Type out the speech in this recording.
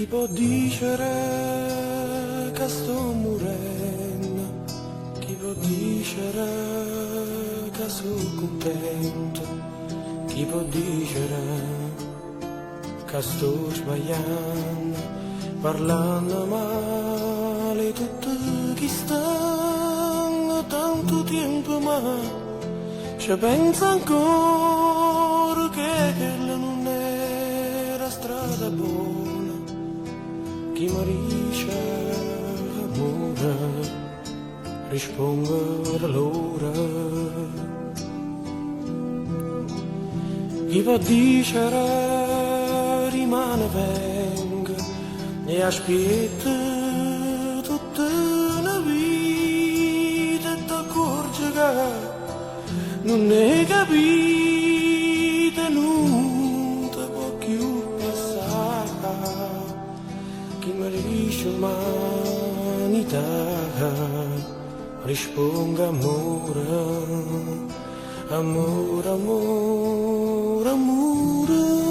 Chi po' dicere ca sto murenno? Chi po' dicere ca so' cuntento? Chi po' dicere ca sto sbaglianno? Parlanno male 'e tutto chi stanno tanto tiempo ma ce penzo ancora che chella nun era strada bona. Chi me dice amore, rispongo allora. Chi po' dicere rimane vengo e aspetto tutta una vita e t'accorge che nun hai capito nun te può più passare. Chi me dice umanità rispongo amore, amore, amore, amore.